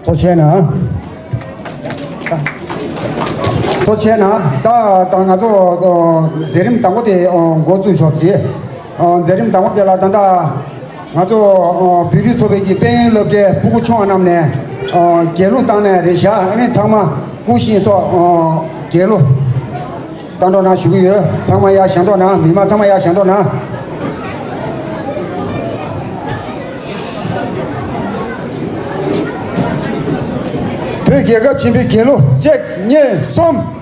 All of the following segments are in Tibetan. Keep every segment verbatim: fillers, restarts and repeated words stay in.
ཐུགས་རྗེ་གནང་། ཐུགས་རྗེ་གནང་། ད་ད་ང་ཚོ་ཨ་མཛད་རིམ་དང་པོ་དེ་ཨ་འགོ་བཙུགས་ཆོག་ཅིག་ཨ་མཛད་རིམ་དང་པོ་དེ་ལ་ད་ལྟ་ང་ཚོ་ཨ་བོད་རིགས་ཚོགས་པའི་གི་དཔལ་ཡོན་སློབ་གྲྭའི་སྤུ་གུ་ཆུང་བ་རྣམས་ནས་ཨ་རྒྱལ་གླུ་བཏང་ནས་རེད་བཞག་ཨ་ནི་ཚང་མ་སྐུ་བཞེངས་ཐོག་ཨ་རྒྱལ་གླུ་བཏང་རོགས་གནང་ཞུ་གི་ཡོད། ཚང་མ་ཡར་བཞེངས་རོགས་གནང་། མི་མང་ཚང་མ་ཡར་བཞེངས་རོགས་གནང་། བོད་རྒྱལ་ཁབ་ཆེན་པོའི་རྒྱལ་གླུ་གཅིག་གཉིས་གསུམ།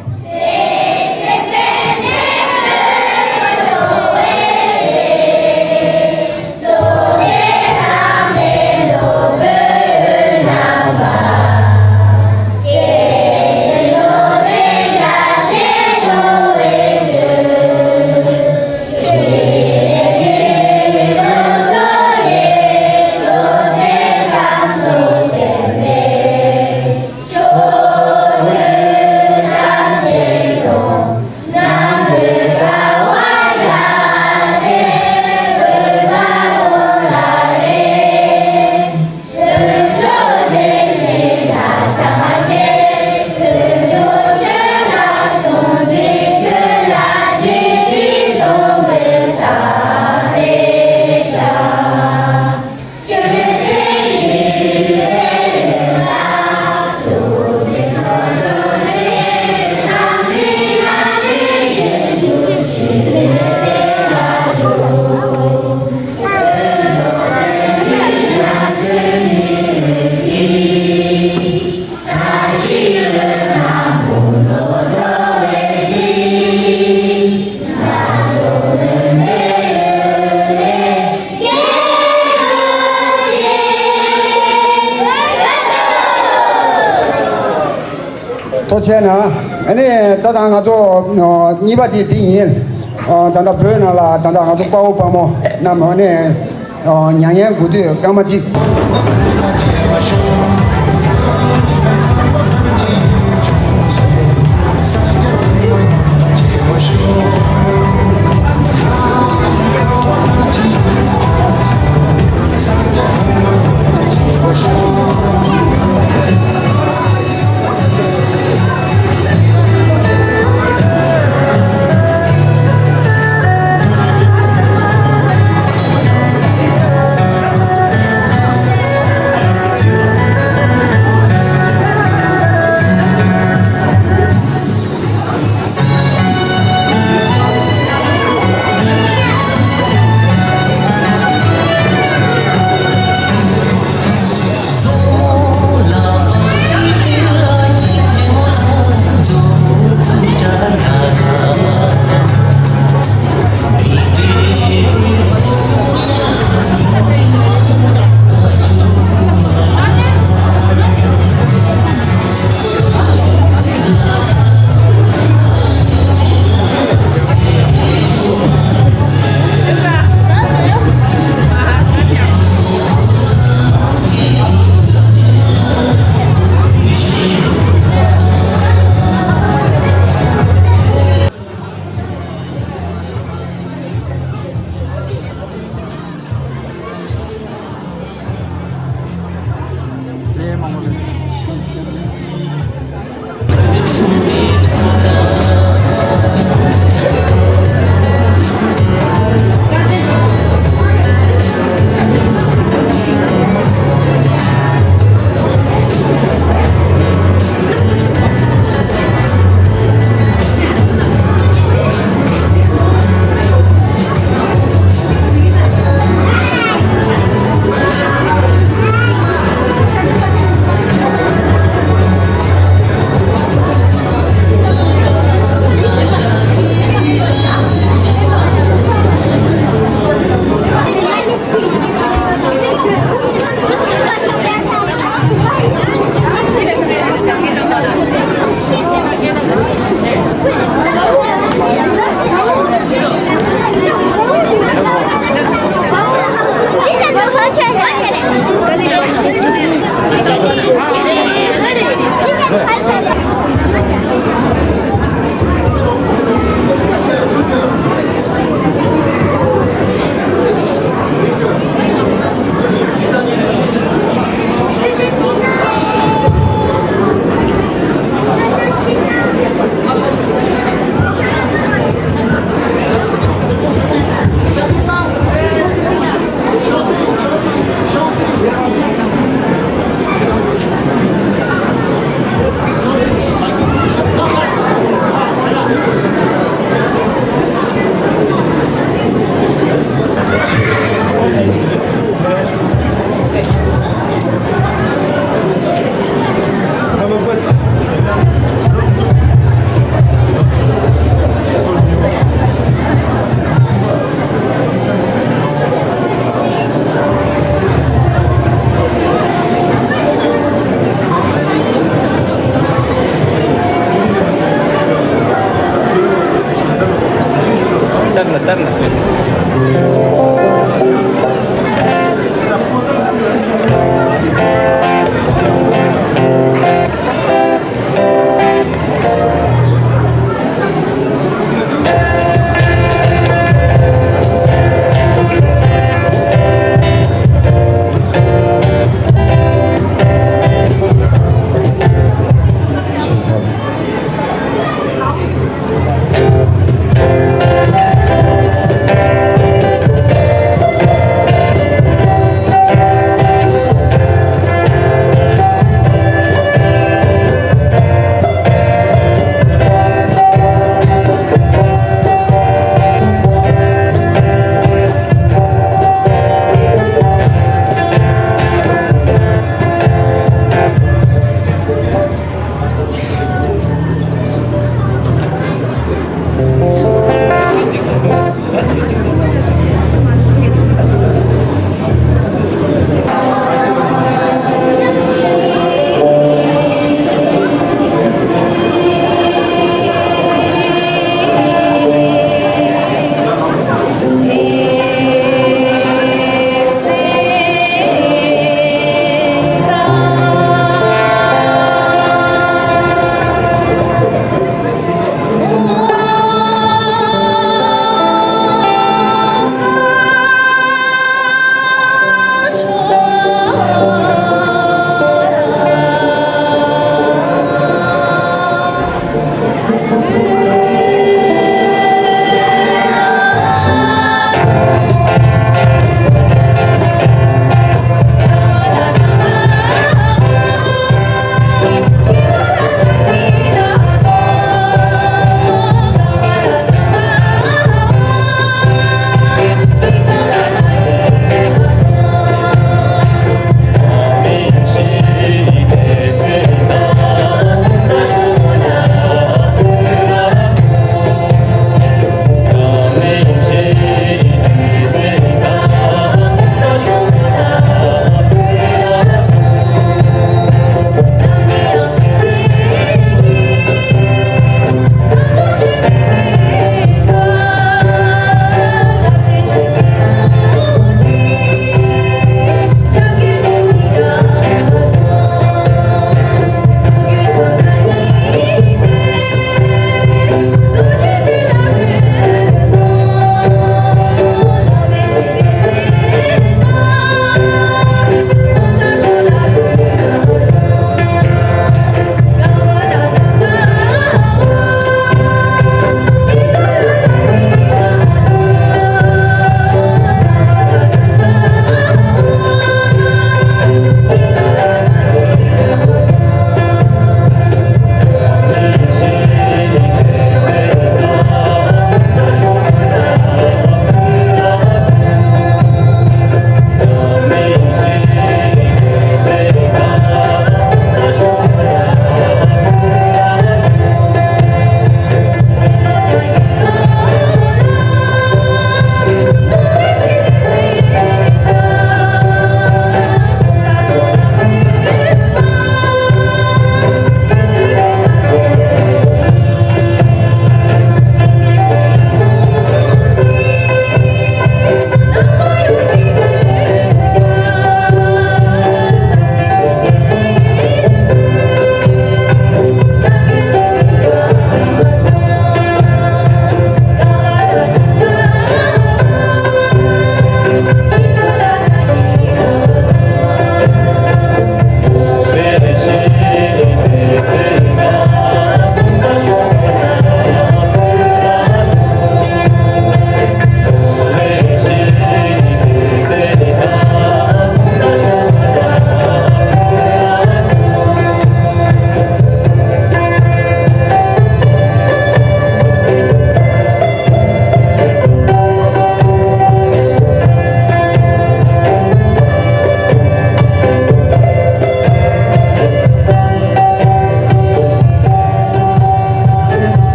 ཐུགས་རྗེ་གནང་། ཨ་ནི་ད་ལྟ་ང་ཚོ་ཨ་གཉིས་པ་དེ་འདི་ཡིན། ཨ་ད་ལྟ་བོད་ནང་ལ་ད་ལྟ་ང་ཚོ་དཔའ་བོ་དཔའ་མོ་རྣམས་ཨ་ནི་ཨ་མྱ་ངན་གུས་འདུད་སྐར་མ་གཅིག་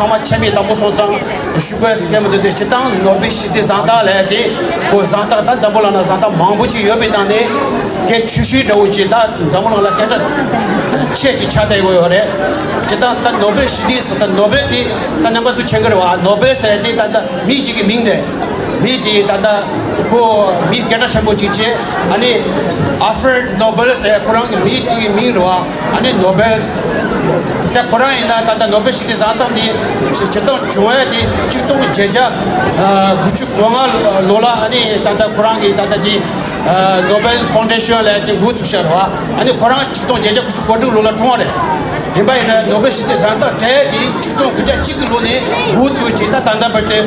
ཚང་མ་ཆ་མེད་དང་པོ་སོང་ཙང་ཞུ་དགོས་ཟེར་མཁན་མི་འདུག་སྟེ། སྤྱིར་བཏང་ནོ་བེལ་ཞི་བདེ་གཟེངས་རྟགས་ལབ་དེ་ཁོ་གཟེངས་རྟགས་ད་འཛམ་བུ་གླིང་ན་གཟེངས་རྟགས་མང་པོ་ཅིག་ཡོད་པའི་ནང་ནས་གལ་ཆེ་ཤོས་འདྲ་བོ་ཅིག་ད་འཛམ་བུ་གླིང་ལ་སྐད་གྲགས་ཆེ་ཅིག་ཆགས་བསྡད་ཡོད་རེད། སྤྱིར་བཏང་ད་ནོ་བེལ་ཞི་བདེ་ཟེར་ད་ནོ་བེལ་དེ་ད་རྣམ་པ་ཚོ་མཁྱེན་གྱི་རེད་བ། ནོ་བེལ་ཟེར་དེ་ད་ད་མི་ཞིག་གི་མིང་རེད། མི་དེ་ད་ལྟ་ཁོ་མི་སྐད་གྲགས་ཆེན་པོ་ཅིག་བྱས། ཨ་ནི་ཨལ་ཧྥེ་རེད་ནོ་བེལ་ཟེར་ཁོ་རང་གི་མི་དེ་གི་མིང་རེད་བ། ཨ་ནི་ནོ་བེལ་ད་ཁོ་རང་ཡིན་ན་ད་ལྟ་ནོ་བེལ་ཞི་བདེ་གཟེངས་རྟགས་དེ་སྤྱིར་བཏང་བྱུང་བ་དེ་ཆིག་སྟོང་བརྒྱད་བརྒྱ་དགུ་བཅུ་གོ་ལྔ་ལོ་ལ། ཨ་ནི་ད་ལྟ་ཁོ་རང་གི་ད་ལྟ་དེ་ནོ་བེལ་ཕའུན་ཌེ་ཤན་ལབ་དེ་འགོ་བཙུགས་ཤག་རེད་བ། ཨ་ནི་ཁོ་རང་ཆིག་སྟོང་བརྒྱད་བརྒྱ་དགུ་བཅུ་གོ་དྲུག་ལོ་ལ་གྲོངས་པ་རེད། ཡིན་པ་ཡིན་ན་ནོ་བེལ་ཞི་བདེ་གཟེངས་རྟགས་སྤྲད་དེ་ཆིག་སྟོང་དགུ་བརྒྱ་གཅིག་གི་ལོ་ནས་འགོ་བཙུགས་བྱས་ད་ད་ལྟ་བར་དུ་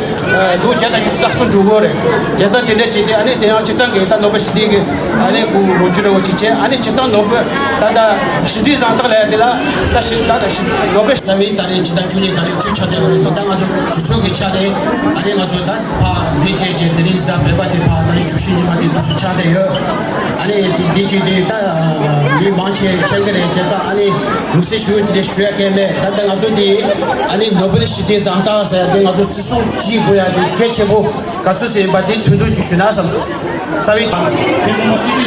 ལོ་བརྒྱ་དང་ཉི་ཤུ་རྩ་གསུམ་འགྲོ་གི་རེད། བྱས་ཙང་དེ་འདྲ་བྱས་ཏེ་ཨ་ནི་དེ་ཡང་སྤྱིར་བཏང་གི་ད་ནོ་བེལ་ཞི་བདེ་གི་ཨ་ནི་གུ་ལོ་རྒྱུས་འདྲ་བོ་ཅིག་བྱས། ཨ་ནི་སྤྱིར་བཏང་ནོ་བེལ་ད་ལྟ་ཞི་བདེ་གཟེངས་རྟགས་ལབ་ཡ་དེ་ལ་ད་ཞི་ད་ལྟ་ཞི་ནོ་བེལ་རྩ་བའི་ད་རེས་ཕྱི་ཟླ་བཅུ་གཉིས་ད་རེས་བཅུ་ཆགས་བསྡད་ཡོད་རེད། དེ་ད་ང་ཚོ་དུས་ཚོད་ཀྱི་ཆ་ནས་ཨ་ནི་ང་ཚོ་ད་ཕར་འདི་བྱས་བྱས་དེ་རིང་གཟའ་སྤེན་པ་དེ་ཕར་ད་རེས་བཅུ་བཞི་ཉི་མ་དེ་དུས་ཚོད་ཆགས་བསྡད་ཡོད། ཨ་ནི་དེ་དེ་བྱས་དེ་ད་མི་མང་ཆེ་མཁྱེན་གྱི་རེད། བྱས་ཙང་ཨ་ནི་དམིགས་བསལ་ཞུ་ཡ་དེ་འདྲ་ཞུ་ཡ་གལ་མེད། ད་ལྟ་ང་ཚོ་དེ་ཨ་ནི་ནོ་བེལ་ཞི་བདེ་གཟེངས་རྟགས་ཟེར་ཡ་དེ་ང་ཚོ་བརྩི་སྲུང་བྱེད་དགོས་ཡ་དེ་གལ་ཆེན་པོ་ག་ཚོད་ཅིག་ཡིན་པ་དེ་ཐུང་ཐུང་ཅིག་ཞུ་ན་བསམ་སོང་། རྩ་བའི།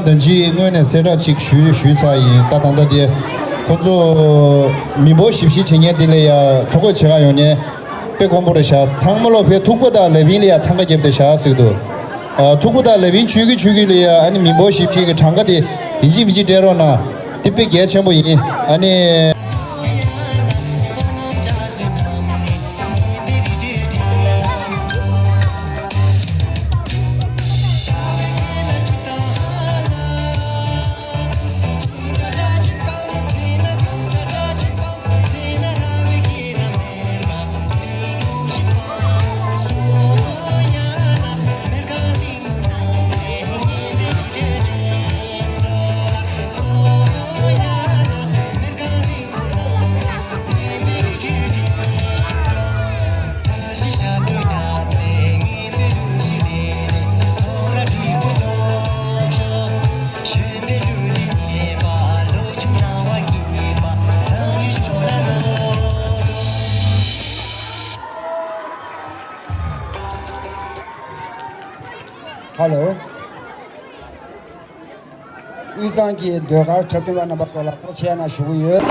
ད་ཅི་སྔོན་ནས་གསལ་བསྒྲགས་ཅིག་ཞུས་ཞུས་ཚར་ཡིན། ད་ད་ལྟ་དེ་ཁོ་ཚོ་མི་འབོར་ཞིབ་བཤེར་བྱེད་མཁན་དེ་ལ་ཡ་ཐོ་འགོད་བྱེད་ག་ཡོང་མཁན་དཔེ་དཀོན་པོ་རེད་ཤག་ཚང་མ་ལོ་ཕའི་ཐུག་པ་དང་ལ་བིན་ལ་ཡ་འཚང་ཁ་བརྒྱབ་བསྡད་ཤག་ཟེར་གི་འདུག་ཨ། ཐུག་པ་དང་ལ་བིན་ཆུ་གི་ཆུ་གི་ལ་ཡ་ཨ་ནི་མི་འབོར་ཞིབ་བཤེར་གི་གྲངས་ཀ་དེ་ཡིན་གཅིག་མིན་གཅིག་སྤྲད་རོགས་གནང་། དེ་དཔེ་གལ་ཆེན་པོ་ཡིན། ཨ་ནི། ཧ་ལོ། དབུས་གཙང་གི་ཟློས་གར་འཁྲབ་སྟོན་པ་རྣམ་པ་ཚོ་ལ་ཐུགས་རྗེ་ཆེ་གནང་ཞུ་གི་ཡོད།